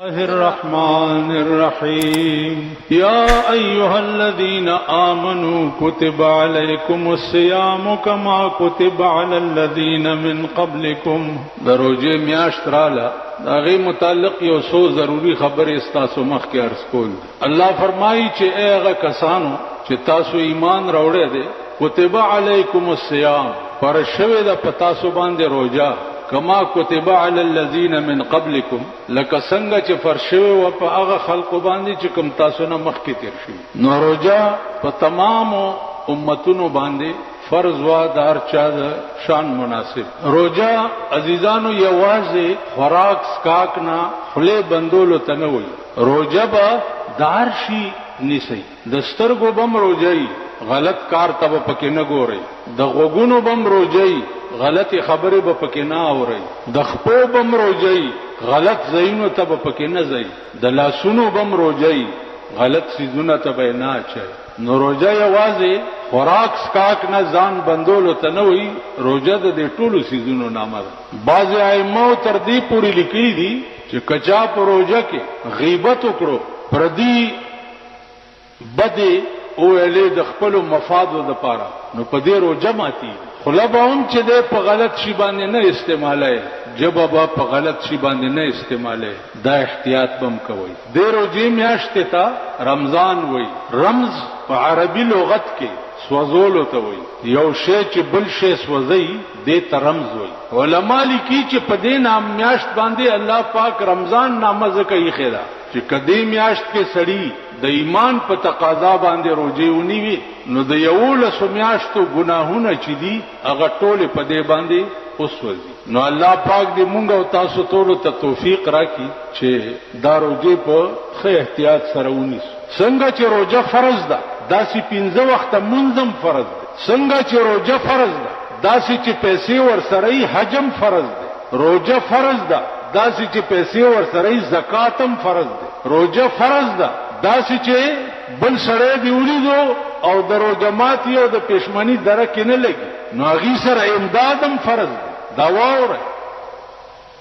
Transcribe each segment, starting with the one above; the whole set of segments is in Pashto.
الله الرحمن الرحيم يا أيها الذين آمنوا كتب عليكم الصيام كما كتب على الذين من قبلكم. د روژې میاشت راله، د هغې متعلق یو څو ضروري خبرې ستاسو مخکې عرض کول دي. الله فرمایي چې ای هغه کسانو چې تاسو ایمان راوړی دی، کتب علیکم الصیام، فرض شوې ده په تاسو باندې روژه، کما کتب علی الذین من قبلکم، لکه څنګه چې فرض شوې وه په هغه خلقو باندې چې کوم تاسو نه مخکې تېر شوي. نو روژه په تمامو امتونو باندې فرض وه، د هر چا د شان مناسب. روژه عزیزانو یوازې خوراک څکاک نه خولې بندولو ته نه وایي، روژه به د هر شي نیسئ. د سترګو به هم روژه وي، غلط کار ته به پکې نه ګورئ، د غوږونو به هم روژه وي، غلطې خبرې به پکې نه اورئ، د خپو به هم روژه وي، غلط ځایونو ته به پکې نه ځئ، د لاسونو به هم روژه وي، غلط څیزونه ته به یې نه اچوئ. نو روژه یوازې خوراک څکاک نه ځان بندولو ته نه وایي، روژه د دې ټولو څیزونو نامه ده. بعضې ائمو تر دې پورې لیکلي دي چې که چا په روژه کې غیبت وکړو، پردي بدې وویلې د خپلو مفادو دپاره، نو په دې روژه ماتیږي. خوله به هم چې دی په غلط شي باندې نه استعمالوې، ژبه به په غلط شي باندې نه استعمالوې، دا احتیاط به هم کوئ. دې روژې میاشتې ته رمضان وایي. رمز په عربي لغت کې سوځولو ته وایي. یو شی چې بل شی سوځوي دې ته رمز وایي. علما لیکي چې په دې نام میاشت باندې الله پاک رمضان نامه ځکه ایښې ده چې که دې میاشت کې سړي د ایمان په تقاضا باندې روژې ونیوي نو د 11 میاشتو ګناهونه چې دي هغه ټولې په دې باندې وسوځي. نو الله پاک دې مونږ او تاسو ټولو ته توفیق راکړي چې دا روژې په ښه احتیاط سره ونیسو. څنګه چې روژه فرض ده داسې 5 وخته لمونځ هم فرض دی. څنګه چې روژه فرض ده داسې چې پیسې ورسره وي حج هم فرض دی. روژه فرض ده داسې چې پیسې ورسره وي زکات هم فرض دی. روژه فرض ده داسې چې بل سړی دې ولیدو او د روژه ماتي او د پښمني درک یې نه لګي نو هغې سره امداد هم فرض دی. دا واوره،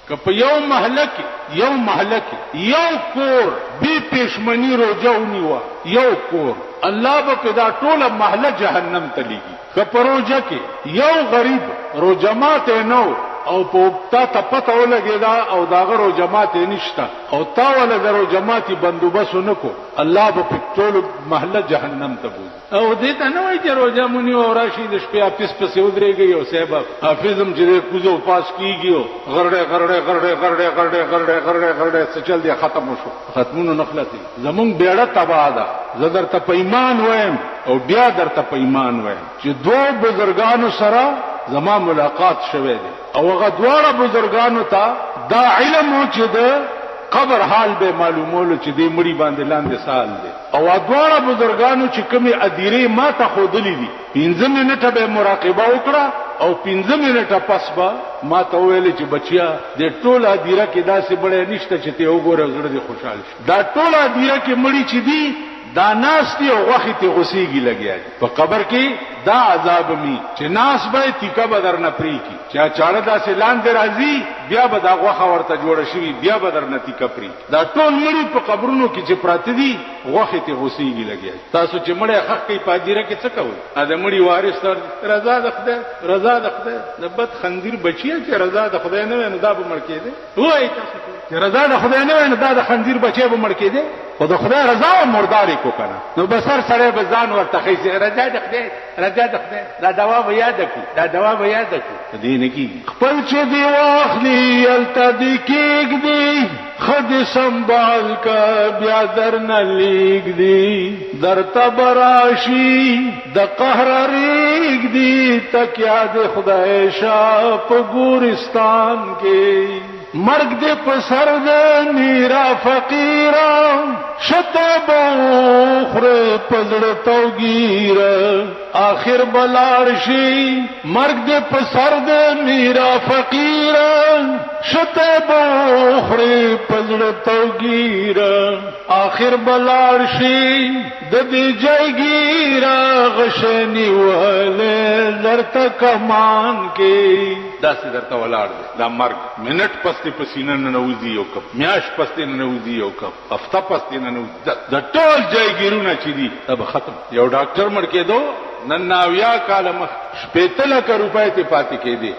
که په یو محله کې یو محله کې یو کور بې پښمني روژه ونیوه، یو کور، الله به په دا ټوله محله جهنم ته لیږي. که په روژه کې یو غریب روژه ماتی نه و او په تا ته پته ولګېده او د هغه روژه ماتی نشته او تا وله د روژه ماتي بندوبست ونه کړو، الله به په ټولو محله جهنم ته بوځي. او دې ته نه وایي چې روژه مو نیوه او راشي د شپې آفس پسې ودرېږئ او صاحب حافظ هم چې دی کوز او پاس کېږي او غرړی غرړی غرړی غرړی غرړی غرړی غرړی غرړی څه چل دی ختم وشو. ختمونو نه خلاصېږي. زمونږ بېړه تباه ده. زه درته په ایمان وایم او بیا درته په ایمان وایم چې دوو بزرګانو سره زما ملاقات شوی دی او هغه دواړه بزرګانو ته دا علم و چې د قبر حال به معلومولو چې دې مړي باندې لاندې څه حال دی. او دواړه بزرګانو چې کومې ادیرې ما ته ښودلې دي، 5 منټه به مراقبه وکړه او 5 منټه پس به ما ته وویلې چې بچیا دې ټوله ادیره کې داسې مړی نشته چې ته یې وګورې او زړه دې خوشحال شي. دا ټوله ادیره کې مړي چې دي دا ناست دي او غوښې ترې غوسېږي لګیا دي. په قبر کې دا عذاب مي چې ناست به یې تیکه به درنه پرې کړي، چې چاړه داسې لاندې راځي بیا به دا غوښه ورته جوړه شوي بیا به درنه تیکه پرې کړي. دا ټول مړي په قبرونو کې چې پراته دي غوښې ترې غوسېږي لګیا دي. تاسو چې مړی ښخ کړئ په هدیره کې څه کوئ؟ د مړي وارث ته رضا د خدای، رضا د خدای، د بد خنزیر بچیه چې رضا د خدای نه وای نو دا به مړ کېدی. ووایئ تاسو چې رضا د خدای نه وای نو دا د خنزیر بچی به مړ کېدی، خو د خدای رضا وه مردار یې کړو که نه نو بس هر سړی به ځان ورته ښیي چې رضا د خدای، رضا د خدای. دا دوا به یاده کړو، دا دوا به یاده کړو، په دې نه کېږي. خپل چې دې واخلي هلته دې کېږدي، ښه دې سنبال که بیا درنه لېږدي، درته به راشي د قهره رېږدي، تکیا دې خدای شه په ګورستان کې. مرګ دې په سر دی میرا فقیره، شته به وخورې په زړه توګیره، آخر به لاړ شي. مرګ دې په سر دی میرا فقیره، شته به وخورې په زړه توګیره، آخر به لاړ شي. د دې جایګیره غشی نیولی درته کمان کې. داسې درته ولاړ دی دا مرګ. منټ پس دې په سینه ننوځي یو کپ، میاشت پس دې ننوځي یو کپ، هفته پس دې ننوځي، د ټول جایګیرونه چې دي دا به ختم. یو ډاکټر مړ کېدو نن نه 70 کاله مخکې، 60 لکه روپۍ ترې پاتې کېدې.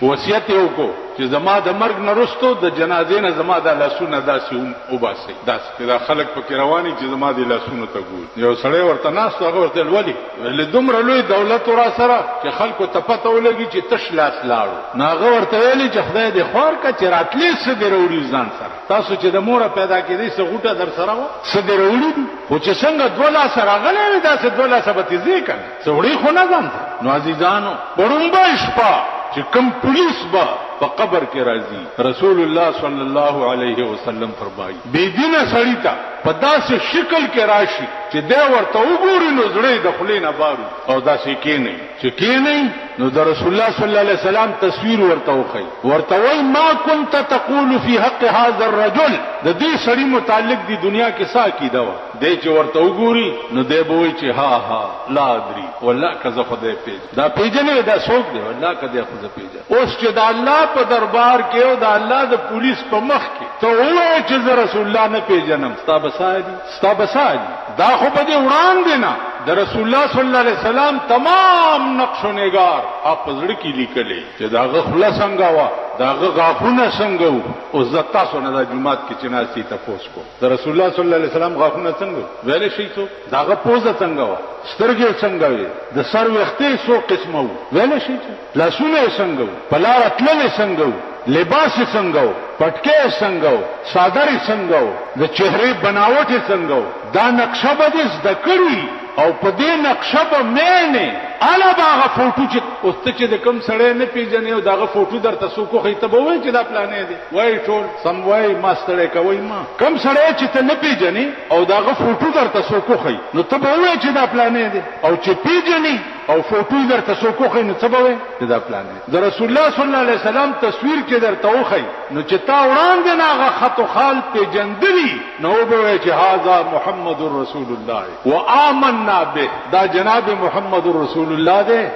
وصیت یې وکړو چې زما د مرګ نه وروسته د جنازې نه زما دا لاسونه داسې وباسئ، داسې چې دا خلک پکې روان دي چې زما دې لاسونو ته ګوري. یو سړی ورته ناست و، هغه ورته ویل ولې؟ ویل دومره لوی دولت و راسره چې خلکو ته پته ولګي چې تش لاس لاړو. نو هغه ورته ویلي چې خدای دې خوار کړه چې راتلې څه دې راوړي ځان سره، تاسو چې د موره پیدا کېدئ څه غوټه در سره وه، څه دې راوړي دي؟ خو چې څنګه دوه لاسه راغلی وې داسې دوه لاسه به ترې ځې که نه، څه وړې خو نه ځان سره. نو عزیزانو په ړومبۍ شپه چې کوم پولیس به په قبر کې راځي، رسول الله صلی الله علیه وسلم فرمایي، بې دینه سړي ته په داسې شکل کې راشي چې دی ورته وګوري نو زړه یې د خولې نه بار وځي او داسې کېنوي، چې کېنوي نو د رسول الله صلی الله علیه وسلم تصویر ورته وښيي، ورته وایي، ما کنت تقول فی حق هذا الرجل، د دې سړي متعلق دې دنیا کې څه عقیده وه؟ دی چې ورته وګوري نو دی به وایي چې ها ها لا ادري، والله که زه خدای پېژنم، دا پېژنې دا څوک دی؟ والله که دی خو زه پېژنم. اوس چې د الله په دربار کې او د الله د پولیس په مخ کې ته ووایې چې زه رسول الله نه پېژنم، ستا به څه دي؟ ستا به څه دي؟ دا خو به دې وړاندې نه د رسول الله صلی الله علیه وسلم تمام نقش و نګار هغه په زړه کې لیکلی چې د هغه خوله څنګه وه، د هغه غاښونه څنګه وو. اوس زه تاسو نه دا جومات کې چې ناست یئ تپوس کوم، د رسول الله صلی الله علیه وسلم غاښونه څنګه وو؟ ویلی شئ څوک؟ د هغه پوزه څنګه وه؟ سترګې یې څنګه وې؟ د سر ویښته یې څو قسمه وو؟ ویلی شئ څوک؟ لاسونه یې څنګه وو؟ په لاره تلل یې څنګه وو؟ لباس یې څنګه وو؟ پټکی یې څنګه وو؟ څادر یې څنګه وو؟ د چهرې بناوټ یې څنګه وو؟ دا نقشه به دې زده کړي او په دې نقشه به مین یې، هله به هغه فوټو چې اوس ته چې د کوم سړی نه پېژنې او د هغه فوټو درته څوک وښيي ته به ووایې چې دا پلانی دی، وایي ټول سم وایي، ما ستړی کوئ مه. کوم سړی چې ته نه پېژنې او د هغه فوټو درته څوک وښيي نو ته به ووایې چې دا پلانی دی، او چې پېژنې او فوټو یې درته څوک وښيي نو څه به وایې چې دا پلانی دی. د رسول الله صلی الله علیه وسلم تصویر چې درته وښيي نو چې تا وړاندې نه هغه خط و خال پېژندلي نو وبه وایې چې هذا محمد رسول الله وآمنا به، دا جناب محمد رسول الله دی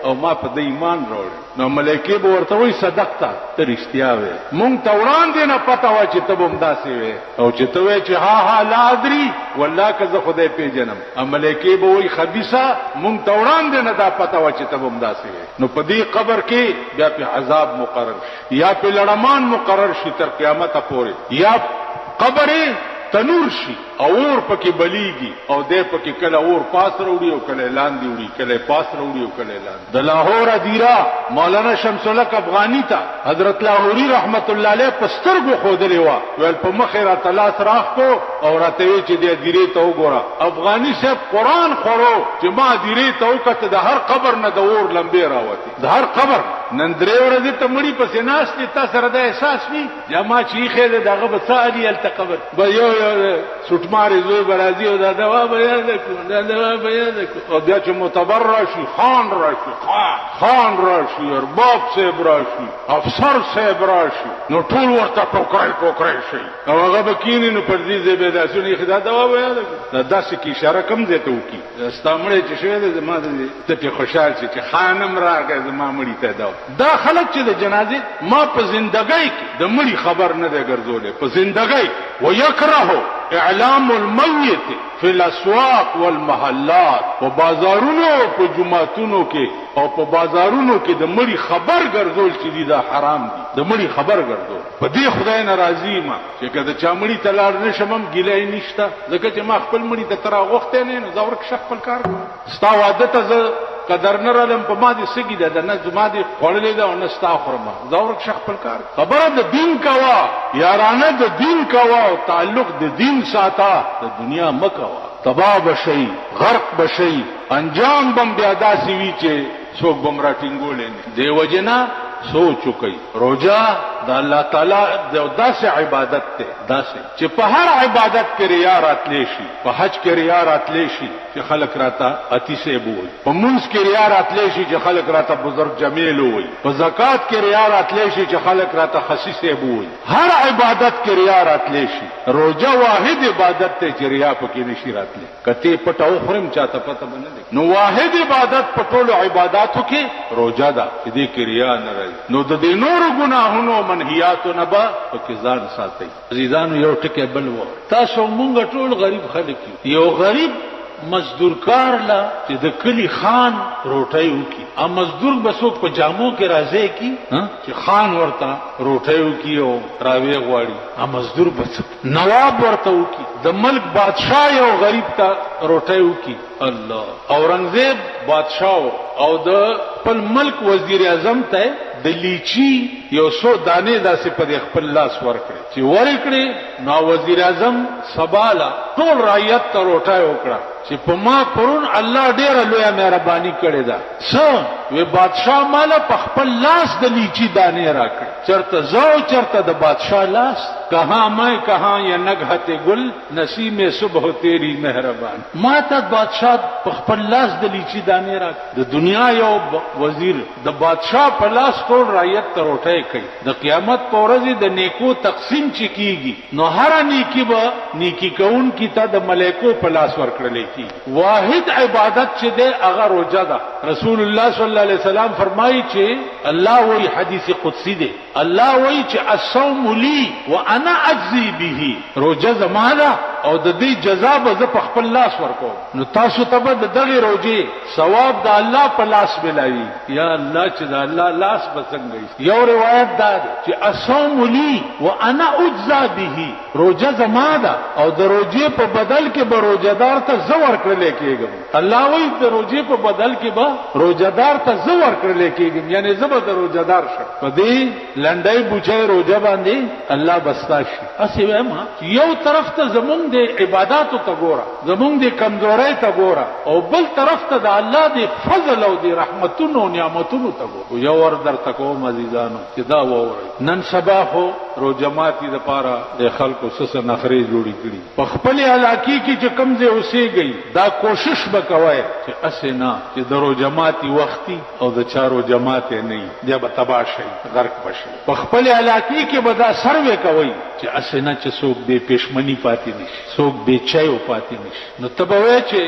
او ما په ده ایمان راوړی. نو ملایکې به ورته وایي صدقت، ته رښتیا وایې، مونږ ته وړاندې نه پته وه چې ته به همداسې وې، او چې ته وایې چې ها ها لا ادري، والله که زه خدای پېژنم، او ملایکې به وایي خبیثه، مونږ ته وړاندې نه دا پته وه چې ته به همداسې وې. نو په دې قبر کې بیا پرې عذاب مقرر شي، یا پرې لړمان مقرر شي تر قیامته پورې، یا قبر یې تنور شي او اور پکې بلیږي او دی پکې کله اور پاس راوړي او کله یې لاندې وړي، کله یې پاس راوړي او کله یې لاندې. د لاهور ادیره مولانا شمس الحق افغاني ته حضرت لاهوري رحمت الله علیه په سترګو ښودلې وه، ویل په مخ یې راته لاس راښکو او راته ویې چې دې ادیرې ته وګوره. افغاني صاحب قرآن خوړو چې ما ادیرې ته وکتل د هر قبر نه د اور لمبې راوتې، د هر قبر. نن درې ورځې ته مړي پسې ناست یې، تا سره دا احساس وي یا ما چې ایښی دی د هغه به څه حال هلته قبر به یو یو سوټمارې زوی به راځي او دا دوا به یاده کړو، دا دوا به یاده کړو. او بیا چې معتبر راشي، خان راشي، خان راشي، ارباب صاحب راشي، افسر صاحب راشي، نو ټول ورته ټوکری ټوکری شي او هغه به کښېني، نو پر دې ځای به یې لاسونه ایښي، دا دوا به یاده کړو. دا داسې کې اشاره کوم ځای ته وکړي، ستا مړی چې شوی دی زما د دې ته پرې خوشحال شي چې خانم راغی زما مړي ته دا دا خلک چې د جنازې ما په زندګۍ کې د مړي خبر نه دی ګرځولی په زندګۍ. ویکره اعلام المیت فی الاسواق والمحلات، په بازارونو او په جوماتونو کې او په بازارونو کې د مړي خبر ګرځول چې دي دا حرام دي، د مړي خبر ګرځول. په دې خدای نه راضي یم چې که د چا مړي ته لاړ نه شم هم ګیله یې نشته، ځکه چې ما خپل مړي ته ته راغوښتی نه یې، نو ځه ورک شه خپل کار کوه. ستا واده ته زه که در نه رالم په ما دې سږي ده، نه زما دې خوړلې ده او نه ستا خورم، ځه ورک شه خپل کار. خبره د دین کوه یارانه، د دین کوه او تعلق د دین ساته، د دنیا مه کوه. تباه به شئ، غرق به شئ، انجام به هم بیا داسې وي چې څوک به هم راټینګولی نه شي. دې وجې نه سوچ وکړئ، روژه د الله تعالی د داسې عبادت دی، داسې چې په هر عبادت کې ریا راتلی شي. په حج کې ریا راتلی شي چې خلک راته عطي صاحب ووایي، په مونځ کې ریا راتلی شي چې خلک راته بزرګ جمیل ووایي، په زکات کې ریا راتلی شي چې خلک راته خسي صاحب ووایي. هر عبادت کې ریا راتلی شي. روژه واحد عبادت دی چې ریا پکې نشي راتلی. که ته پټه وخورم چاته پته به نه لګي. نو واحد عبادت په ټولو عباداتو کې روژه ده چې دې کې ریا نه راځي، نو د دې نورو ګناهونو او منهیاتو نه به پکې ځان ساتئ. عزیزانو، یو ټکی بل واورئ. تاسو مونږ ټول غریب خلک یو. یو غریب مزدورکار له چې د کلي خان روټۍ وکړي، ا مزدور به څوک په جامو کې راځي کی چې خان ورته روټۍ وکړي او راوی غواړي؟ ا مزدور به څه نواب ورته وکړي؟ د ملک بادشاه یو غریب ته روټۍ وکړي؟ الله، اورنګزیب بادشاه او د خپل ملک وزیر اعظم ته د لیچي یو څو دانې داسې په دې خپل لاس ورکړې. چې ورکړې نو وزیر اعظم سباله ټول رعیت ته روټۍ وکړه چې په ما پرون الله ډیره لویه مهرباني کړې ده. څه وی؟ بادشاه ماله په خپل لاس د لیچي دانې راکړې. چرته زه او چرته د بادشاه لاس. کهاں میں کهاں یہ نگہت گل، نسیم صبح تیری مهربان. ما ته بادشاه په خپل لاس د لیچي دانې راکړې. د دنیا یو وزیر د بادشاه په لاس ټول رعیت ته روټۍ کوي، د قیامت په ورځ د نیکو تقسیم چې کیږي، نو هره نیکی به نیکی کوونکي ته د ملائکو په لاس ورکړل کیږي. واحد عبادت چې دی هغه روژه ده. رسول الله صلی الله علیه وسلم فرمایي چې الله وایي، حدیث قدسی دی، الله وایي چې الصوم لي وانا اجزي به، روژه زما ده او د دې جزا به زه په خپل لاس ورکوم. نو تاسو ته به د دغې روژې ثواب د الله په لاس ملاوي. یا الله، چې د الله لاس به څنګه وي؟ یو روایت دا دی چې الصوم لي وانا اجزا به، روژه زما ده او د روژې په بدل کې به روژهدار ته زه ورکړلی کېږم. الله وایي د روژې په بدل کې به روژهدار ته زه ورکړلی کېږم، یعنی زه به د روژهدار شم. په دې لنډۍ بوچۍ روژه باندې الله بستا شي. هسې وایم چې یو طرف ته زمونږ د عباداتو ته ګوره، زمونږ د کمزورۍ ته ګوره، او بل طرف ته د الله د فضل او د رحمتونو او نعمتونو ته ګوره. یو ور درته کوم عزیزانو چې دا واورئ. نن سبا خو روژه ماتي دپاره د خلکو څه څه نخرې جوړې کړي. په خپلې علاقې کې چې کوم ځای اوسېږئ، دا کوشش به کوئ چې هسې نه چې د روژه ماتي وختي او د چا روژه ماتی نه وي، بیا به تباه شئ، غرق به شئ. په خپلې علاقې کې به دا سروې کوئ چې هسې نه چې څوک بې پېشمني پاتې نه شي، څوک بې چایو پاتې نه شي. نو ته به وایې چې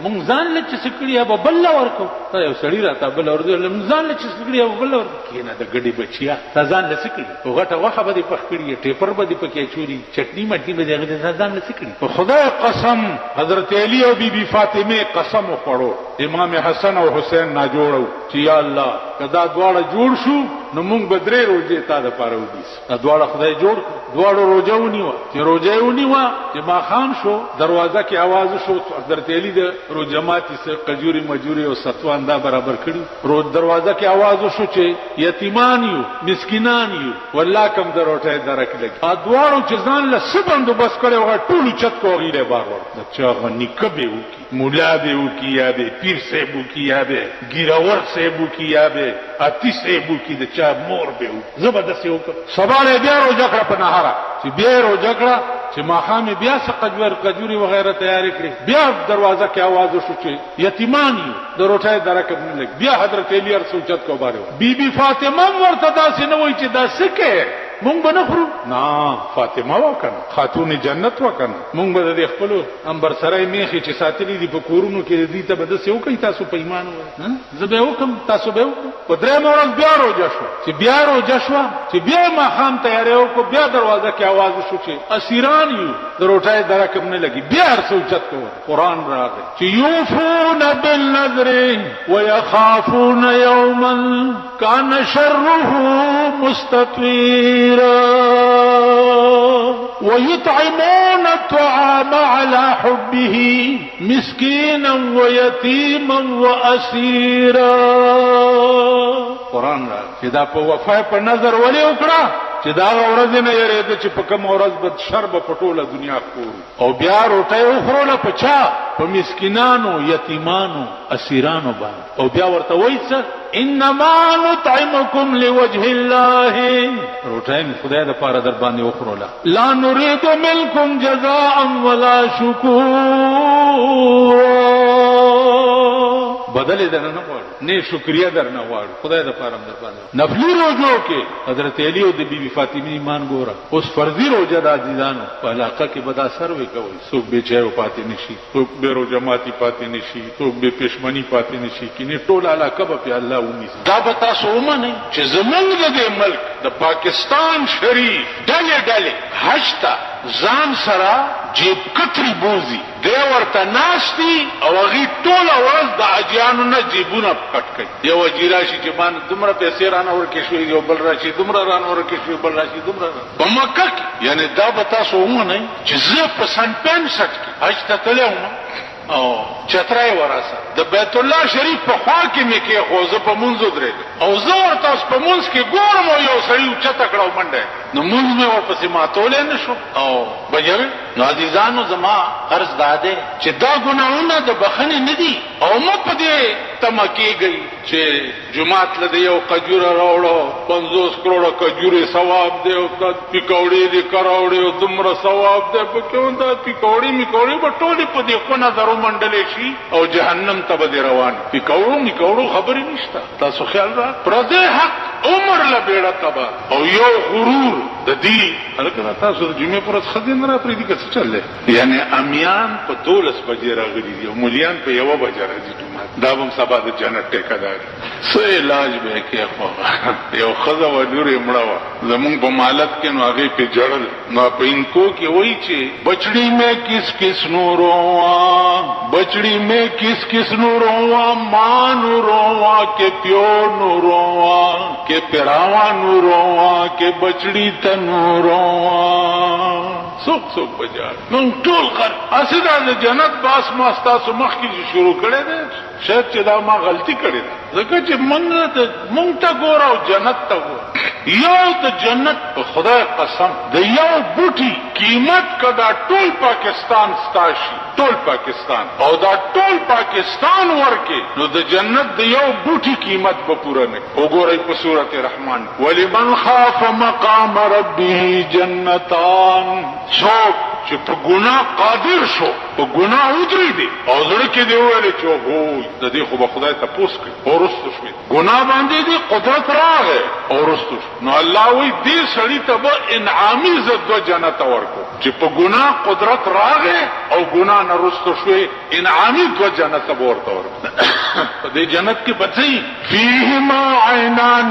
مونږ ځان له چې څه کړي به بل له ورکوو. دا یو سړي راته بله ورځ وویل، مونږ ځان له چې څه کړي به بل له ورکوو. کښېنه د ګډې بچیه، تا ځان له څه کړي؟ په غټه غوښه به دې پخ کړي، ټیپر به دې پکې اچولي، چټني مټني به دې هغه تا ځان له څه کړي؟ په خدای قسم، حضرت علي او بي بي فاطمې قسم وخوړو، امام حسن او حسین ناجوړه وو، چې یا الله، که دا دواړه جوړ شو نو مونږ به درې روژې تا دپاره ونیسو. دا دواړه خدای جوړ کړو، دواړو روژه ونیوه. چې روژه یې ونیوه، چې ماښام شو، دروازه کې اواز وشو. حضرت علي د روژه ماتي څه قجوري مجوري او ستوان دا برابر کړي. دروازه کې اواز وشو چې یتیمان یو، مسکینان یو، والله کم د روټۍ درک لګي. دا دواړو چې ځان له څه بندوبست کړی هغه ټول اوچت کړو، هغوی له بار وړ. د چا هغه نیکه به وکړي، مولا به وکړي، یا به پیر صاحب وکړي، یا به ږیرور صاحب وکړي، یا به عطي صاحب وکړي، د چا مور به وکړي، زه به داسې وکړم. سبا له یې بیا روژه کړه په نهاره. چې بیا یې روژه کړه، چې ماښام یې بیا څه قجور کجوري وغیره تیارې کړې، بیا دروازه کې اواز وشو چې یتیمان یو، د روټۍ درک هم نه لګي. بیا حضرت علي هر څه اوچت کړو بارې وړ. بي بي فاطمه هم ورته داسې نه وایي چې دا څه کوې، مونږ به نه خورو. نه، فاطمه وه که نه، خاتون جنت وه که نه، مونږ به د دې خپلو امبرسرۍ میخې چې ساتلې دي په کورونو کې، دوی ته به داسې وکړئ؟ تاسو په ایمان ووایئ، زه به یې وکړم، تاسو به یې وکړئ؟ په درېیمه ورځ بیا روژه شوه. چې بیا روژه شوه، چې بیا یې ماښام تیاری وکړو، بیا دروازه کې اواز وشو چې اسیران یو، د روټۍ درک هم نه لګي. بیا هر څه اوچت کړو. قرآن راغی چې یوفون بالنذر ویخافون یوما کان شره مستطیرا ويطعمون الطعام على حبه مسكينا ويتيما واسيرا. قرآن را چې دا په وفا په نظر ولې وکړه. چې دا ورځ نه یریده چې په کوم ورځ به شر به په ټوله دنیا خور او بیا روټۍ وخوروله په چا؟ په مسکینانو، یتیمانو، اسیرانو باندې. او بیا ورته وایي څه؟ انما نطعمکم لوجه الله، روټۍ مې خدای دپاره در باندې وخوروله، لا نريد منکم جزاء ولا شکورا، بدل یې درنه نه غواړو، نه شکریه درنه غواړو، خدای دپاره هم در باندې. نفلي روزو کې حضرت علی او د بیبي فاطمې ایمان ګوره. اوس فرضي روزه د عزیزانو په علاقه کې به دا سروې کوئ، څوک بې چایو پاتې نشي، څوک بې روژه ماتي پاتې نشي، څوک بې پښمني پاتې نشي، کینې ټوله علاقه به پې الله ونیسي. دا به تاسو ومنئ چې زمونږ د دې ملک د پاکستان شریف ډلې ډلې حج ته ځان سره جیب کتري بوځي، دی ورته ناست دي او هغوی ټوله ورځ د حاجیانو نه جیبونه کټ کوي. یو حاجي راشي چې ما نه دومره پیسې رانه ورکې شوې، یو بل راشي دومره رانه ورکې شوې، بل راشي دومره رانه. په مکه کې یعنې دا به تاسو ومنئ چې زه په سن 65 کې حج ته تللی وم او چترا یې وراسه د بیت الله شریف په خوا کې مې کېښود، زه په مونځ ودرېدم او زه ورته اوس په مونځ کې ګورم او یو سړي اوچته کړه او منډه یې کړه، نو مونځ مې ورپسې ماتولی نه شو او بجوي. نو عزیزانو زما عرض دا دی چې دا ګناهونه د بخښنې نه دي او مه په دې تمه کېږئ چې جومات له دې یو کجوره راوړه، 50 کروړه کجورې ثواب دی او دا پکوړې دې کراوړې او دومره ثواب دی پکې، او دا پکوړې میکوړې به ټولې په دې خونه در ومنډلې شي او جهنم ته به دې روان. پکوړو میکوړو خبرې نشته، تاسو خیال را پردی حق عمر له بېړه تباه او یو غرور د دې. هلکه دا تاسو د جمعې پر ورځ ښځې نه راپرېږدي که څه چل دی؟ یعنې امیان په 12 بجې راغلي دي او ملیان په 1 بجه راځي جومات، دا به هم سبا د جنت ټیکهدار. څه علاج به یې کې؟ خو یو ښځه وه، لور یې مړه وه زمونږ په مالت کې، نو هغې پې ژړل. نو په هندکو کې وایي چې بچړي مې کس کس نو روواں، بچړي مې کس کس نو روواں، ماں نو روواں کې پیو نو روواں کې پیراواں نو روواں کې بچړي ته نو روواں. څوک څوک بجار نو ټول غر هسې دا د جنت باس ما ستاسو مخکې چې شروع کړی دی، شاید چې دا ما غلطي کړې ده، ځکه چې مونږ ته ګوره او جنت ته ګوره. یو د جنت په خدای قسم د یو بوټي قیمت که دا ټول پاکستان ستا شي، ټول پاکستان او دا ټول پاکستان ورکې، نو د جنت د یو بوټي قیمت به پوره نه کړي. وګورئ په سورت رحمان، ولمن خاف مقام ربه جنتان. څوک چې په ګناه قادر شو، په ګناه ودرېدې او زړه کې دې وویلې چې هو د دې خو به خدای تپوس کوي، او وروسته شوې ګناه باندې دې قدرت راغی او وروسته شو، نو الله وایي دې سړي ته به انعامي زه 2 جنته ورکوم. چې په ګناه قدرت راغی او ګناه نه وروسته شوې، انعامي 2 جنته به ورته ورکوم. په دې جنت کې به څه وي؟ فیهما عینان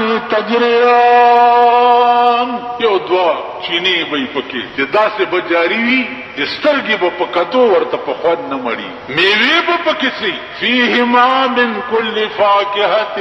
تجریان، یو 2 چینې به یې پکې چې داسې به جاري وي چې سترګې به په کتو ورته په خوند نه مړي. میوې به پکې څه؟ فیهما من کل فاکهة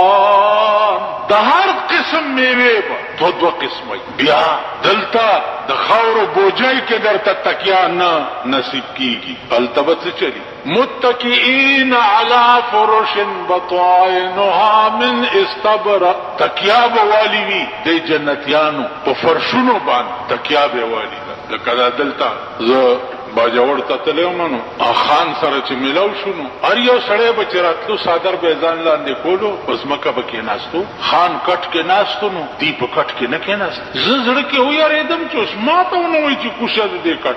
زوجان، د هر قسم میوې به 2 قسمه. بیا دلته د خاورو بوجۍ کې درته تکیا نه نصیب کیږي، هلته به څه چلی؟ متکئین علی فرش بطائنها من استبرق، تکیا به والی وي د جنتیانو په فرشونو باندې تکیا به والی ده. لکه دا دلته زه باجوړ ته تللی وم، نو خان سره چې میلاو شو، نو هر یو سړی به چې راتلو څادر به یې ځان لاندې کولو، په ځمکه به کېناستو. خان کټ کې ناستو، نو دی په کټ کې نه کېناست. زه زړه کې ویرېدم چې اوس ما ته ونه وایي چې کوشه د دې کټ.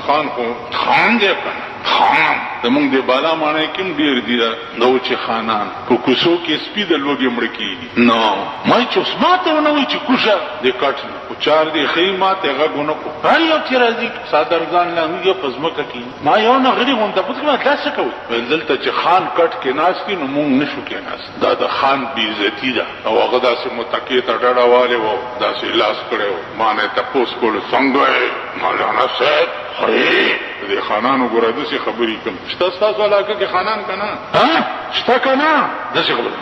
خان خو خان دی که نه، خان زمونږ د بالا ماڼۍ کې هم ډېر دي دا وچې خانان، په کوڅو کې سپي د لوږې مړه کېږي. نو ما چې اوس ما ته ونه وایي چې کوشه د کټ نه، خو چار دې ښیي ما ته یې غږ ونه کړو. هر یو چې راځي څادر ځان لاندې په ځمکه کې، ما یو نه غلي غونډه پوښتنه کړه، دا څه کوئ؟ ویل دلته چې خان کټ کې ناست دي نو مونږ نه شو کېناست، دا د خان بې عزتي ده. او هغه داسې متکې ته ډډه والې وه، داسې لاس کړی و، ما نه یې تپوس کولو څنګه یې مولانا صاحب ښه یې؟ د دې خانانو ګوره داسې خبرې کوم. شته ستاسو علاقه کې خانان که نه؟ ها شته که نه؟ داسې خبرې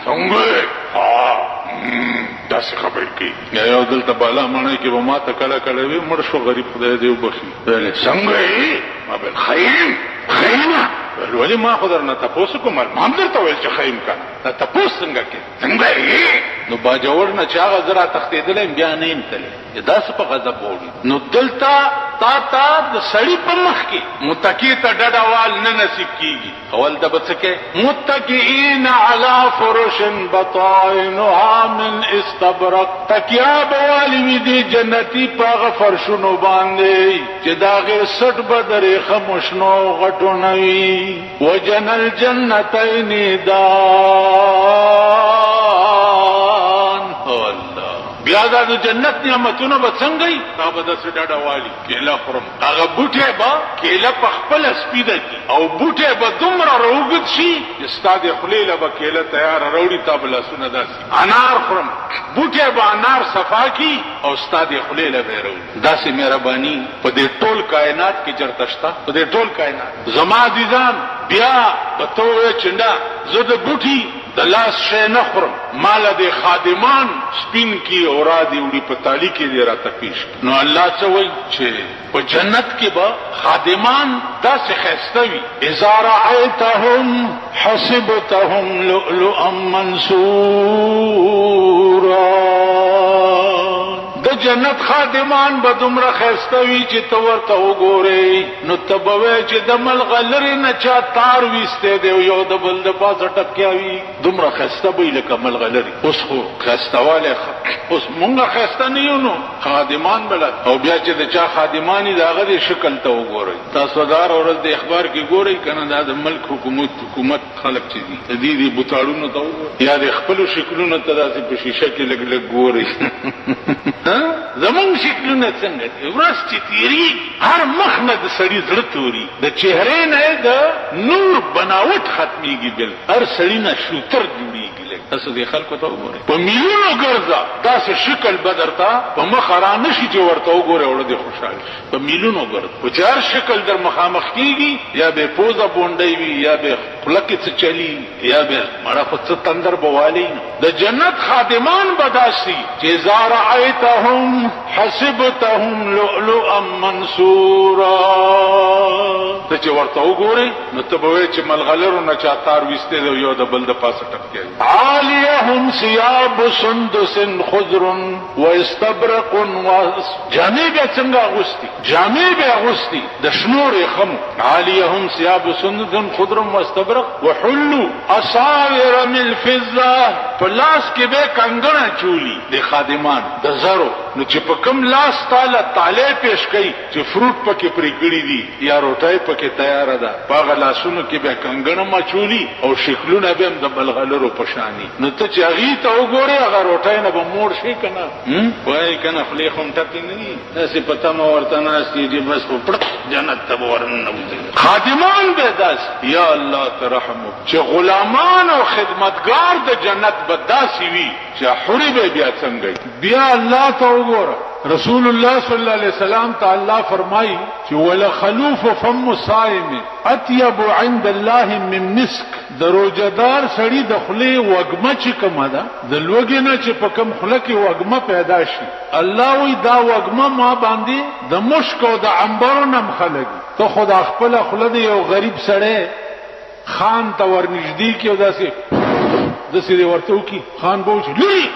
څنګه یې؟ ها داسې خبرې کوي. یو دلته بالا ماڼۍ کې به ما ته کله کله وي، مړ شو غریب خدای دې وبخښي، ویل څنګه یې؟ ما ویل ښه یم. ښه یمه. ویل ولې ما خو درنه تپوس وکړو، ما هم درته ویل چې ښه یم که نه، دا تپوس څنګه کې څنګه یې؟ نو باجوړ نه چې هغه زه را تښتېدلی یم بیا نه یم تللی، چې دا څه په غضب وړي. نو دلته تا ته د سړي په مخ کې متکي ته ډډه وال نه نصیب کیږي. اول ته به څه کوې؟ متکئین علی فرش بطائنها من استبرق، تکیا به والي وي دې جنتي په هغه فرشونو باندې چې د هغې څټ به د رېښمو شنو او غټو نه وي. وجنى الجنتین دان. بیا دا د جنت نعمتونه به څنګه وي؟ تا به داسې ډډه والي، کیله خورم، هغه بوټی به کیله په خپله سپیده کړي او بوټی به دومره راوږد شي چې ستا د خولې له به کیله تیاره راوړي، تا به لاسونه داسې. انار خورم، بوټی به انار صفا کړي او ستا د خولې له به یې راوړي. داسې مهرباني په دې ټول کاینات کې چرته شته؟ په دې ټول کاینات زما عزیزان بیا به ته ووایې چې نه، زه د بوټي د لاس شی نه خورم، ما له دې خادمان سپین کړي او را دې وړي، په تالي کې دې راته پېش کړي. نو الله څه وایي چې په جنت کې به خادمان داسې ښایسته وي، اذا رأیتهم حسبتهم لؤلؤا منثورا، د جنت خادمان به دومره ښایسته وي چې ته ورته وګورې نو ته به وایې چې د ملغلرې نه چا تار ویستی دی او یو د بل د پاسه ټپکیا وي، دومره ښایسته به وي لکه ملغلرې. اوس خو ښایستهوالی اوس مونږ ښایسته نه یو نو خادمان به او بیا چې د چا خادمان وي د هغه دې شکل ته وګورئ. تاسو دا هره ورځ د اخبار کې ګورئ که نه، دا د ملک حکومت خلک چې دي د دې دې بوتاړونو ته وګورئ یا د خپلو شکلونو ته داسې په شیشه کې لږ لږ ګورئ. زمونږ شکلونه څنګه دي؟ ورځ چې تېرېږي هر مخ نه د سړي زړه توري، د چهرې نه یې د نور بناوټ ختمېږي، بل هر سړي نه شوتر جوړېږي. لږ تاسو دې خلکو ته وګورئ، په میلیونو ګرځه داسې شکل به درته په مخه را نه شي چې ورته وګورې او زړه دې خوشحال شي. په میلیونو ګرځه، خو چې هر شکل در مخامخ کېږي یا به پوزه بونډۍ وي، یا به خوله کې څه چلي، یا به مړه خو څه تندر به والي. نو د جنت خادمان به داسې چې اذا رأیتهم حسبتهم لؤلؤا منثورا، ته چې ورته وګورې نو ته به وایې چې ملغلرو نه چا تار ویستی دی او یو د بل د پاسه ټپکی دی. عالیهم ثیاب سندس خضر واستبرق جامې بیا څنګه اغوستي؟ جامې به اغوستي د شنو رېښمو. عالیهم ثیاب سندس خضر واستبرق وحلو اساور من فضه، په لاس کې به کنګڼ اچولي د خادمان د زرو. نو چې په کوم لاس تاله تالی پیش کوي چې فروټ پکې پرې کړي دي یا روټۍ پکې تیاره ده، په هغه لاسونو کې به کنګڼ هم اچولي او شکلونه به هم د ملغلرو په شان وي. نو ته چې هغوی ته وګورې هغه روټۍ نه به موړ شې که نه؟ وایې که نه؟ خولې خو هم ټپې نه دي، داسې په تمه ورته ناست یې چې بس خو پړق جنت ته به ورننوځي. خادمان به داسې، یا الله ته رحم وکړه چې غلامان او خدمتګار د جنت به داسې وي چې حورې به بیا څنګه وي. بیا الله ته وګوره، رسول الله صلی الله علیه وسلم ته الله فرمایي چې ولخلوف فم الصائم اطیب عند الله من مسک، د روژه دار سړي د خولې وږمه چې کومه ده، د لوږې نه چې په کوم خوله کې وږمه پیدا شي، الله وایي دا وږمه ما باندې د مشک او د عنبرو نه هم ښه لګي. ته خو دا خپله خوله د یو غریب سړی خان ته ورنږدې کړي او داسې داسې دې ورته وکړي، خان به وایي چې لرې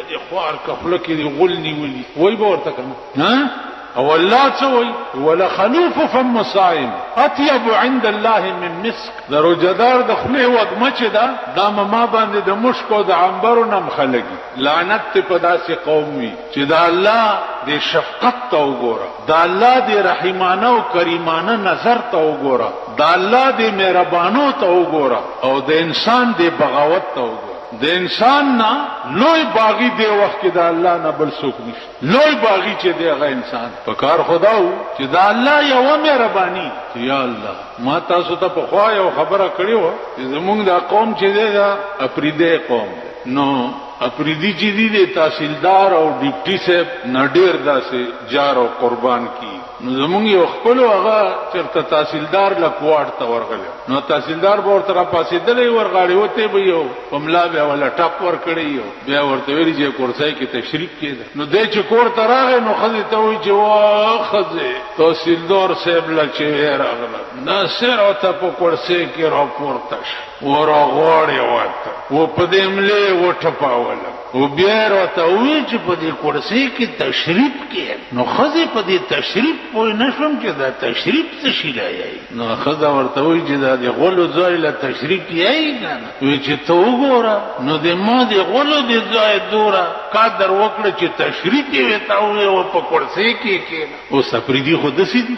دې خوار که خوله کې دې غول نیولي، وایي به ورته که نه؟ او الله څه وایي؟ ولخلوف فم الصائم اطیب عند الله من مسک، د روژهدار د خولې وږمه چې ده دا ما باندې د مشک او د عنبرو نه هم ښه لګي. لعنت دې په داسې قوم وي چې د الله دې شفقت ته وګوره، د الله دې رحیمانه او کریمانه نظر ته وګوره، د الله دې مهربانو ته وګوره او د انسان دې بغاوت ته وګوره. د انسان نه لوی باغي دې وخت کې د الله نه بل څوک نشته. لوی باغي چې دی هغه انسان. په کار خو دا وو چې د الله یوه مهرباني چې یا الله ما تاسو ته پخوا یو خبره کړې وه چې زمونږ دا قوم چې دی دا اپریدی قوم دی، نو اپریدي چې دي د تحصیلدار او ډیپټي صاحب نه ډېر داسې جار او قربان کی. نو زمونږ یو خپل هغه چېرته تحصیلدار له کوارټ ته ورغلی، نو تحصیلدار به ورته راپاڅېدلی، ورغاړې وتی به یو په ملا بیا وله ټپ ورکړی یو، بیا ورته ویلي چې کورسۍ کې تشریف کېده. نو دی چې کور ته راغی نو ښځې ته وایي چې وه ښځې، تحصیلدار صاحب له چې راغله داسې راته په کورسۍ کې راپورته شو، ورغاړې ورته و په دې ملې وټپاوله، او بیا راته وویل چې په دې کرسۍ کې تشریف کې. نو ښځې په دې تشریف پوه نه شوم چې دا تشریف څه شي لایي. نو ښځه ورته وایي چې دا د غولو ځای له تشریف یایي که نه؟ وایي چې ته وګوره، نو د ما د غولو د ځای دوره قدر وکړه چې تشریف یې ورته وویل او په کرسۍ کې کښېنه. اوس اپریدي خو داسې دي،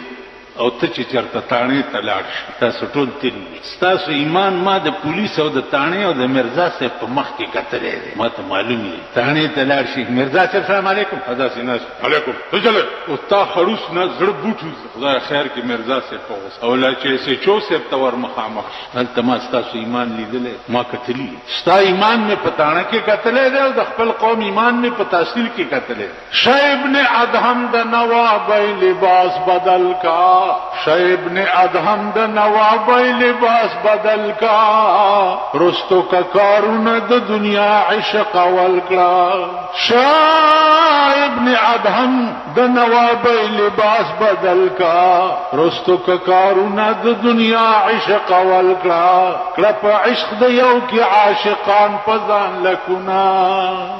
او ته چې چېرته تاڼې ته لاړ شې، تاسو ټول تللي دي، ستاسو ایمان ما د پولیس او د تاڼې او د مرزا صاحب په مخ کې کتلی دی، ما ته معلوم دی. تاڼې ته لاړ شي، مرزا صاحب سلام علیکم، داسې ناست علیکم څه چلی، اوس تا خړوس نه زړه بوټ وځي. خدای خیر کې مرزا صاحب په غوسه او لا چې ایس ایچ او صاحب ته ور مخامخ شي، هلته ما ستاسو ایمان لیدلی، ما کتلی، ستا ایمان مې په تاڼه کې کتلی دی او د خپل قوم ایمان مې په تحصیل کې کتلی دی. شه ابن ادهم د نوابۍ لباس بدل کا، شه ابن ادهم د نوابۍ لباس بدل کا، رستو که کارونه د دنیا عشق اول کړه. شه ابن ادهم د نوابۍ لباس بدل کا، رستو که کارونه د دنیا عشق اول کړه، کړه په عشق د یو کې عاشقان په ځان لکونه.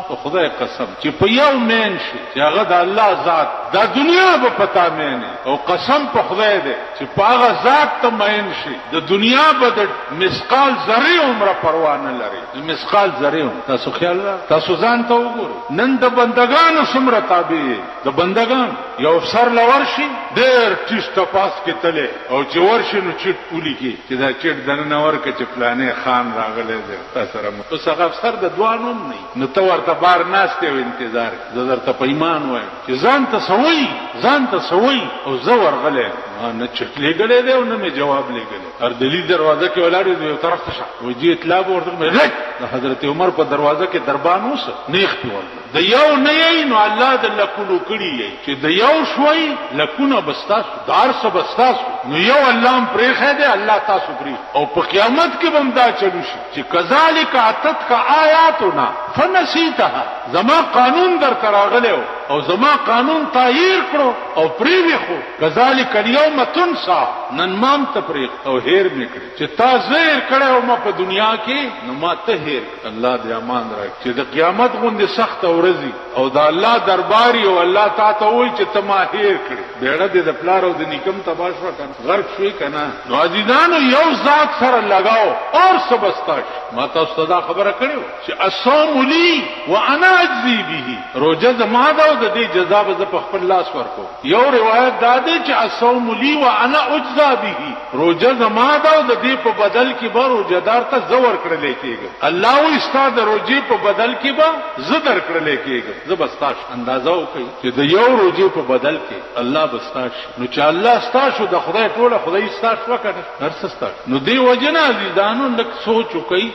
په خدای قسم چې په یو مین شي چې هغه د الله ذات، دا دنیا به پتا مین، او قسم په خدای دی چې په هغه ذات ته مین شي، د دنیا به د مثقال ذرې عمره پروا نه لري، د مثقال ذرې عمره. تاسو خیال را، تاسو ځان ته وګورئ نن د بندګانو څومره تابع یئ. د بندګان یو افسر له ورشي ډېر ټیټ ټپاس کې تللی، او چې ورشي نو چټ ولیکي چې دا چټ دننه ورکړه چې پلانې خان راغلی دی تا سره. اوس هغه افسر د دعا نوم نه، نو ته ورته بار ناست یې او انتظار کې. زه درته په ایمان وایم چې ځان ته څه وایي، ځان ته څه وایي. او زه ورغلی یم، ما نه چټ لېږلی دی او نه مې جواب لېږلی. اردلي دروازه کې ولاړ یو، یو طرف ته شه، وایي جي اطلاع به ورته کړم. د حضرت عمر په دروازه کې دربان اوسه، نېغ پې ورغلم. د یو نه یئ نو الله د لکونو کړي یئ، چې د یو شوئ لکونه به ستاسو، د هر څه به ستاسو. نو یو الله هم پرېښی دی، الله تاسو پرېږدي، او په قیامت کې به هم دا چلو شي چې کذالک اتتک آیاتنا فنسیتها، زما قانون درته راغلی او زما قانون تا هیر کړو او پرې خو، کذالک اليوم تنسا، نن مام ته پرې او هیر مې کړې. چې تا زه هیر کړی وم په دنیا کې، نو ما ته هیر. الله دې امان راکړي چې د قیامت غوندې سخته ورځ او د الله دربار او الله تا ته وایي چې ته ما هیر کړې، بیړه دې د پلار او د نیکم تباه شوه که نه، غرق شوې که نه. نو عزیزانو یو ذات سره لګاو اور څه به ستا شي. ما تاسو ته دا خبره کړې وه چې الصوم لي وانا اجزي به، روژه زما ده او د دې جزا به زه په خپل لاس ورکوم. یو روایت دا دی چې الصوم لي وانا اجزا به، روژه زما ده او د دې په بدل کې به روژهدار ته زه ورکړلی کېږم. الله وایي ستا د روژې په بدل کې به زه درکړلی کېږم، زه به ستا شم. اندازه وکړئ چې د یو روژې په بدل کې الله به ستا شي. نو چې الله ستا شو، د خدای ټوله خدایي ستا شوه که نه؟ هر څه ستا شو. نو دې وجې نه عزیزانو لږ سوچ وکړئ.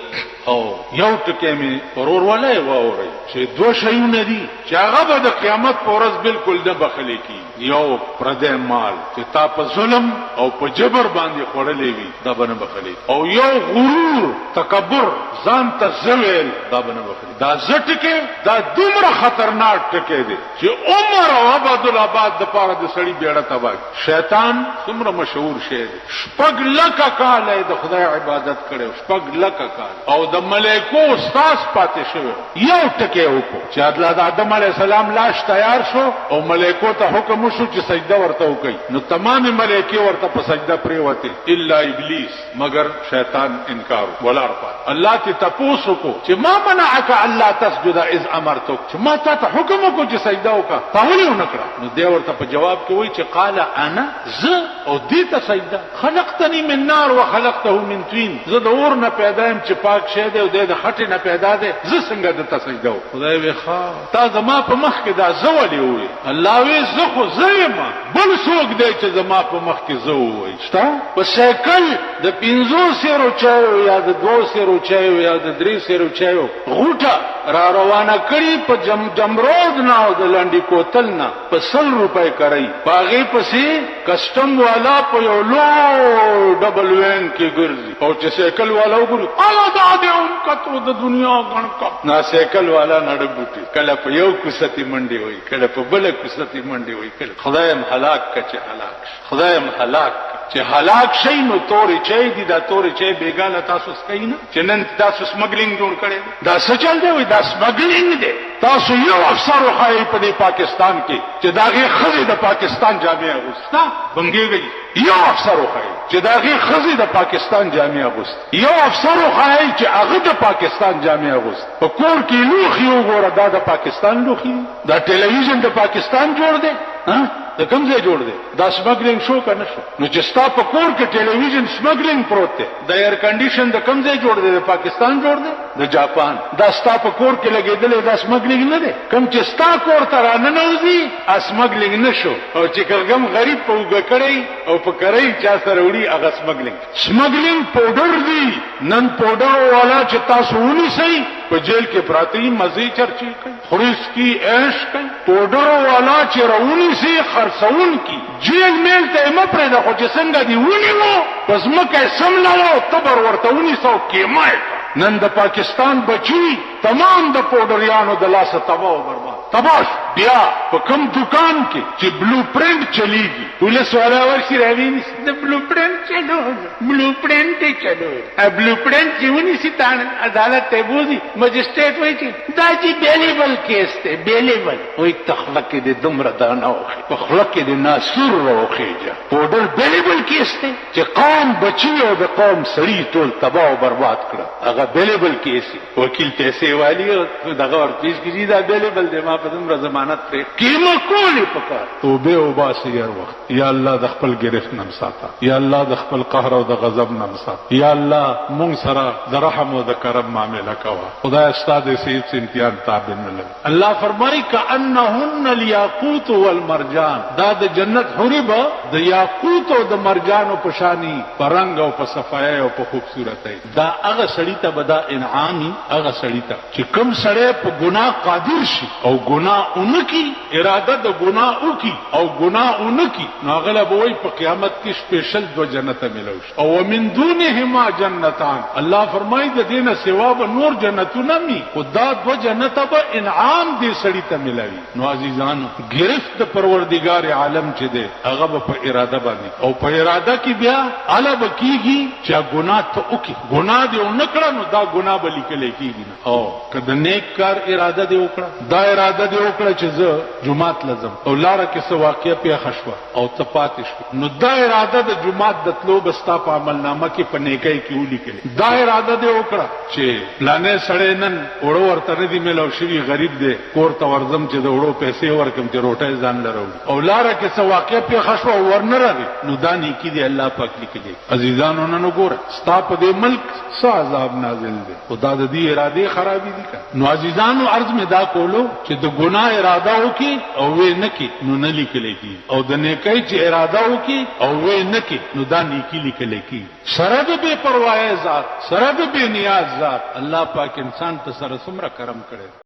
او یو ټکی مې ورورولۍ واورئ چې دوه شیونه دي چې هغه به د قیامت په ورځ بالکل نه بخښلی کېږي. یو پردی مال چې تا په ظلم او په جبر باندې خوړلی وي، دا به نه بخښلی، او یو غرور، تکبر، ځان ته زه ویل، دا به نه بخښلی. دا زه ټکی دا دومره خطرناک ټکی دی چې عمر او ابدالاباد دپاره د سړي بیړه تباه کړي. شیطان څومره مشهور شی دی، شپږ لکه کاله یې د خدای عبادت کړی، شپږ لکه کاله، او د ملایکو استاد پاتې شوی. یو ټکی وکړو چې د آدم علیه السلام لاش تیار شو او ملایکو ته حکم وشو چې سجده ورته وکړي، نو تمامې ملایکې ورته په سجده پرېوتې الا ابلیس، مګر شیطان انکار ولاړ پاتې. الله ترې تپوس وکړو چې ما منعک الا تسجد اذ امرتک، چې ما تا ته حکم وکړو چې سجده وکړه، تا ولې ونه کړه؟ نو دی ورته په جواب کې وایي چې قال انا، زه او دې ته سجده، خلقتني من نار وخلقته من طین، زه د اور نه پیدا یم چې پاک شی چای دی او دی د خټې نه پیدا دی، زه څنګه ده ته سجده وکړم؟ خدای وی ښه تا زما په مخ کې دا زه ولې ووې؟ الله وی زه خو زه یم، بل څوک دی چې زما په مخ کې زه ووایي شته؟ په سایکل د پنځو سیرو چایو یا د دوو سیرو چایو یا د درې سیرو چایو غوټه را روانه کړي په جمرود نه او د لنډي کوتل نه په 100 روپۍ کرئ، په هغې پسې کسټم والا په یو لوی ډبل وین کې ګرځي او چې سایکل والا وګوري اله دا دې هم کتو د دنیا ګڼ کپ نا سایکل والا نړه بوټي کله په یو کوڅه تی منډې وهي، کله په بله کوڅه تی منډې وهي، کله خدای هم هلاک که چې هلاک شي، خدای هم هلاک که چې هلاک شي. نو تورې چای دي، دا تورې چای بېګا له تاسو څکئ نه چې نن تاسو سمګلینګ جوړ کړی دی، دا څه چل دی؟ وایي دا سمګلینګ دی. تاسو یو افسر وښایئ په دې پاکستان کې چې د هغې ښځې د پاکستان جامې اغوستي، بنګېږئ. یو افسر وښایئ چې د هغې ښځې د پاکستان جامې اغوستي، یو افسر وښایئ چې هغه د پاکستان جامې اغوستي. په کور کې لوښي وګوره، دا د پاکستان لوښي دي، دا ټلویزیون د پاکستان جوړ دی، ها د کوم ځای جوړ دی؟ دا سمګلینګ شو که نه شو؟ نو چې ستا په کور کې ټلویزیون سمګلینګ پروت دی، د ایر کنډیشن د کوم ځای جوړ دی؟ د پاکستان جوړ دی، د جاپان. دا ستا په کور کې لګېدلی دا سمګلینګ نه دی؟ کوم چې ستا کور ته راننوځي سمګلینګ نه شو، او چې کوم غریب په اوږه کړی او په کرۍ چا سره وړي هغه سمګلینګ. سمګلینګ پوډر دی. نن پوډر والا چې تاسو ونیسئ په جیل کې پراته یي، مزې چرچې کوي، خوري څکي، عیش کوي. پوډر والا چې راونیسي خرڅونکي جیل میل ته یې مه پرېږده، خو چې څنګه دې ونیو په ځمکه یې څملوه او تبر ورته ونیسه او کیمه یې کړه. نن د پاکستان بچي تمام د پوډریانو د لاسه تباه او برباد تباه شو. بیا په کوم دکان کې چې بلو پرنټ چلیږي پولیس والا ورشي راویې نیسي، د بلو پرنټ چلول، بلو پرنټ یې چلول. بلو پرنټ چې ونیسي تاڼه عدالت ته یې بوځي، مجسټریټ وایي چې دا چې بیلیبل کیس دی، بیلیبل. وایي ته خوله کې دې دومره دانه وخې، په خوله کې دې ناسور راوخېژه، پوډر بیلیبل کیس دی چې قوم بچي او د قوم سړي ټول تباه او برباد کړه، هغه بیلیبل کیس. وکیل پیسې والي او دغه ورپېش کړي، دا بیلیبل دی، ما په دومره ضمانت پرې کیمه کولې پکار. توبه وباسي هر وخت، یا الله د خپل گرفت نم ساته، یا الله د خپل قهر او د غضب نم ساته، یا الله مونږ سره د رحم او د کرم معامله کوه. خدای ستا د هیڅ امتحان تابع نه لري. الله فرمایي کأنهن الياقوت والمرجان، دا د جنت حورې به د یاقوت او د مرجانو په شاني په رنګ او په صفایۍ او په خوبصورتۍ. دا هغه سړي ته به دا انعام وي، هغه سړي ته چې کوم سړی په ګناه قادر شي او ګناه ونه کړي، اراده د ګناه وکړي او ګناه ونه کړي، نو هغه له به وایي په قیامت کې سپیشل دوه جنته ملو شي. او ومن دونهما جنتان، الله فرمایي د دې نه سوا به نور جنتونه هم وي، خو دا دوه جنته به انعام دې سړي ته ملاوي. نو عزیزانو، ګرفت د پروردګار عالم چې دی هغه به په اراده باندې، او په اراده کې بیا اله به کیږي چې ګناه ته وکړي، ګناه دې ونه کړه نو دا ګناه به لیکلی کیږي نه. او که د نیک کار اراده دې وکړه، دا اراده دې وکړه چې زه جومات له ځم او لاره کې څه واقعه پېښه شوه او ته پاتې شوې، نو دا اراده د جومات د تلو به ستا په عملنامه کې په نیکۍ کې ولیکلې. دا اراده دې وکړه چې پلانی سړی نن اوړه ورته نه دي میلاو شوي، غریب دی، کور ته ورځم چې د اوړو پیسې ورکړم چې روټۍ ځان له راوړي، او لاره کې څه واقعه پېښه شوه او ورنه راغی، نو دا نیکي دې الله پاک لیکلې. عزیزانو نن وګوره ستا په دې ملک څه عذاب نازل دی، خو دا د دې ارادې خرابي دي که. نو عزیزانو عرض مې دا کولو چې د ګناه اراده وکړي او وې نه کړي نو نه لیکل کېږي، او د نیکۍ چې اراده وکړي او وې نه کړي نو دا نیکي لیکل کېږي. سره د بې پروایۍ ذات، سره د بې نیاز ذات، الله پاک انسان ته سره څومره کرم کړی دی.